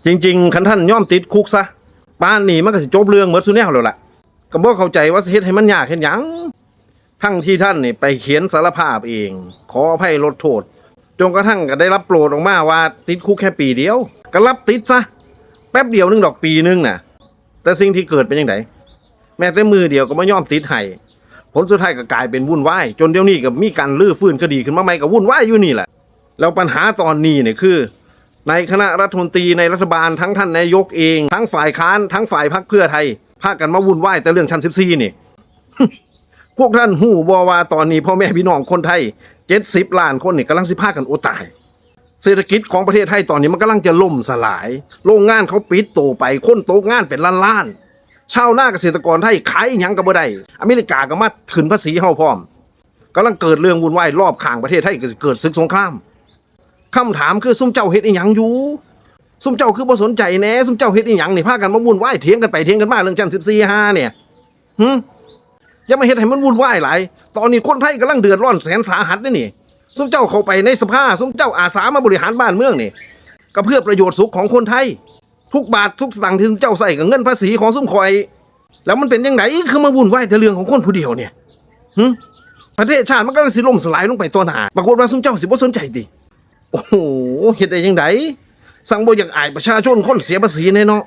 ຈິງໆ ຄັນທ່ານຍອມຕິດຄຸກຊະ ປານນີ້ມັນກໍຊິຈົບເລື່ອງໝົດສູ່ແນວແລ້ວລະ. ກໍບໍ່ເຂົ້າໃຈວ່າຊິເຮັດໃຫ້ມັນຍາກເຮັດຫຍັງ ທັງທີ່ທ່ານນີ້ໄປຂຽນສາລະພາບເອງ ຂໍອະໄພລົດໂທດ ຈົນກະທັ່ງກໍໄດ້ຮັບໂປດອອກມາວ່າຕິດຄຸກແຄ່ປີດຽວ ກໍຮັບຕິດຊະ ແປັບດຽວໜຶ່ງດອກ ປີໜຶ່ງນະ. ແຕ່ສິ່ງທີ່ເກີດເປັນຈັ່ງໃດ? ແມ້ແຕ່ມື້ດຽວກໍບໍ່ຍອມຕິດໃຫ້ ຜົນສຸດທ້າຍກໍກາຍເປັນວຸ່ນວາຍ ຈົນດຽວນີ້ກໍມີການຮື້ຟື້ນຄະດີຂຶ້ນມາໃໝ່ ກໍວຸ່ນວາຍຢູ່ນີ້ແຫຼະ. ແລ້ວບັນຫາຕອນນີ້ນີ້ຄື ໃນຄະນະລັດຖະມົນຕີ ໃນລັດຖະບານ ທັງທ່ານນາຍົກເອງ ທັງຝ່າຍຄ້ານ ທັງຝ່າຍພັກເພື່ອໄທ ພາກັນມາວຸ່ນວາຍແຕ່ເລື່ອງຊັ້ນສິບສີ່ນີ້. ພວກທ່ານຮູ້ບໍ່ວ່າຕອນນີ້ພໍ່ແມ່ພີ່ນ້ອງຄົນໄທເຈັດສິບລ້ານຄົນນີ້ກຳລັງຊິພາກັນອົດຕາຍ? ເສດຖະກິດຂອງປະເທດໄທຕອນນີ້ມັນກຳລັງຈະລົ້ມສະຫຼາຍ ໂລງງານເຂົາປິດໂຕໄປ ຄົນຕົກງານເປັນລ້ານໆ ຊາວນາກະເສດຕະກອນໄທຂາຍອີ່ຫຍັງກໍບໍ່ໄດ້ ອາເມລິກາກໍມາຂຶ້ນພາສີເຮົາພ້ອມ ກຳລັງເກີດເລື່ອງວຸ່ນວາຍ ລອບຂ້າງປະເທດໄທກໍຊິເກີດສຶກສົງຄາມ. ຄຳຖາມຄື ຊຸມເຈົ້າເຮັດອີ່ຫຍັງຢູ່? ຊຸມເຈົ້າຄືບໍ່ສົນໃຈແດ່? ຊຸມເຈົ້າເຮັດອີ່ຫຍັງນີ້? ພາກັນມາວຸ່ນວາຍ ຖຽງກັນໄປຖຽງກັນມາເລື່ອງຊັ້ນສິບສີ່ຫານີ້. ຫຶ? ຢ່າມາເຮັດໃຫ້ມັນວຸ່ນວາຍຫຼາຍ ຕອນນີ້ຄົນໄທກຳລັງເດືອດຮ້ອນແສນສາຫັດເດ້ນີ້. ຊຸມເຈົ້າເຂົ້າໄປໃນສະພາ ຊຸມເຈົ້າອາສາມາບໍລິຫານບ້ານເມືອງນີ້ ກໍເພື່ອປະໂຫຍດສຸກຂອງຄົນໄທ. ທຸກບາດທຸກສະຕາງທີ່ຊຸມເຈົ້າໃຊ້ກໍເງິນພາສີຂອງຊຸມຂ້ອຍ ແລ້ວມັນເປັນຈັ່ງໃດຄືມາວຸ່ນວາຍແຕ່ເລື່ອງຂອງຄົນຜູ້ດຽວນີ້? ຫຶ? ປະເທດຊາດມັນກຳລັງຊິລົ້ມສະຫຼາຍລົງໄປຕໍ່ໜ້າ ປາກົດວ່າຊຸມເຈົ້າຊິບໍ່ສົນໃຈຕິ? ໂອ້ໂຫ ເຮັດໄດ້ຈັ່ງໃດ? ຊ່າງບໍ່ຢາກອາຍປະຊາຊົນຄົນເສຍພາສີແດ່ເນາະ.